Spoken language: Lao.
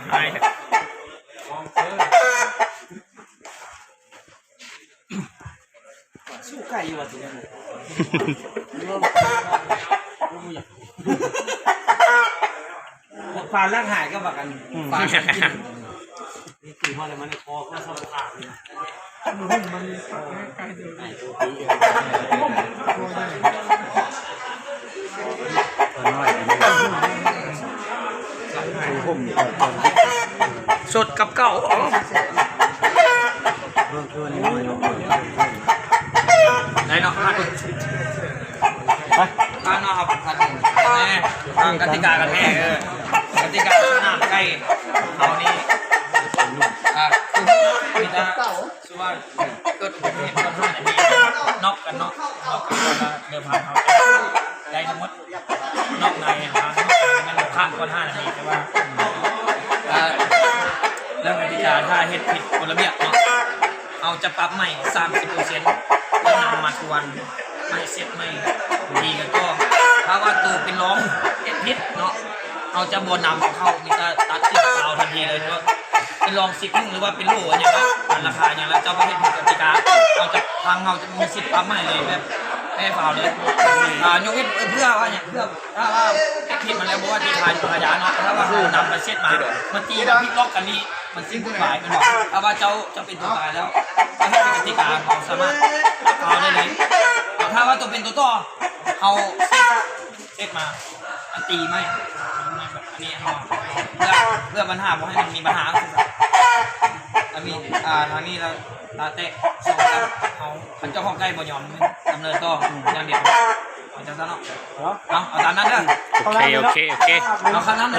ຫາຍ ຂອງເຊີ ສູ້ໄກ່ຢູ່ວ່າຊິ ປານລາກຫາຍກໍວ່າກັນ ອືມ ປານກິນ ນີ້ຄືວ່າແລ້ວມັນຄອກໍສຳຄັນ ສົດກັບເກົ່າ ເອົາ ໄດ້ເນາະ ໄປເນາະ ເຮົາພັດ ແມ່ ຕາມກະຕິກາກັນແທ້ ເອີ ກະຕິກາສະໜາມໄກ່ເຮົານີ້ ອ່າ ຄືມີແຕ່ ຄືວ່າເກີດອຸບັດຕິເຫດກ່ອນຫ້ານາທີ ນັອກກັນເນາະ ນັອກກັນ ເດີມພັນເຮົາຈະໄດ້ທັງໝົດ ນັອກໃນ ອ່າ ນັອກໃນແມ່ນບໍ່ຜ່ານກ່ອນຫ້ານາທີ ແຕ່ວ່າ ອ່າ ເລື່ອງກະຕິກາ ຖ້າເຮັດຜິດກົດລະບຽບເນາະ ເຮົາຈະປັບໃໝ່ສາມສິບເປີເຊັນ ແລ້ວນຳມາທວນໃໝ່ ເຊັດໃໝ່ ຕີກັນຕໍ່ ຖ້າວ່າໂຕເປັນຮອງເຮັດຜິດເນາະ ເຮົາຈະບໍ່ນຳເຂົ້າ ມີແຕ່ຕັດສິດຟາວທັນທີເລີຍ ເພາະເປັນຮອງຊິດໜຶ່ງ ຫຼືວ່າເປັນໂຫຼຫຍັງລະ ອັນລາຄາຫຍັງລະ ເຈົ້າບໍ່ເຮັດຜິດກະຕິກາ ເຮົາຈະ ທາງເຮົາຈະມີສິດປັບໃໝ່ເລີຍ ແບບແພ້ຟາວເລີຍ ອ່າ ຍົກເວັ້ນ ເອີ ເພື່ອວ່າຫຍັງ ເພື່ອ ຖ້າວ່າເຮັດຜິດມາແລ້ວ ບໍ່ວ່າຈະທານ ທາຍາເນາະ ຖ້າວ່າເຮົານຳໃບເຊັດມາ ມາຕີມາພິກລັອກກັນນີ້ ມັນຊິວຸ່ນວາຍແມ່ນບໍ່? ຖ້າວ່າເຈົ້າ ເຈົ້າເປັນຕົວຕາຍແລ້ວ ເຈົ້າເຮັດຜິດກະຕິກາ ເຮົາສາມາດເອົາໄດ້ເລີຍ ແຕ່ຖ້າວ່າໂຕເປັນຕົວຕໍ່ ເຮົາເຊັດມາ ອັນຕີໃໝ່ ອັນນີ້ເຮົາ ເພື່ອ ເພື່ອບັນຫາ ບໍ່ໃຫ້ມັນມີບັນຫາ ອັນນີ້ ອ່າ ທາງນີ້ລະ ຕາແຕກສອງ ເຮົາ ຄັນເຈົ້າຂອງໄກ່ບໍ່ຍອມ ດຳເນີນຕໍ່ຢ່າງດຽວ ເອົາຈັ່ງຊັ້ນເນາະ ເອົາ ເອົາຕາມນັ້ນເດີ ໂອເຄ ໂອເຄ ໂອເຄ ເອົາຄັນນັ້ນເລີຍ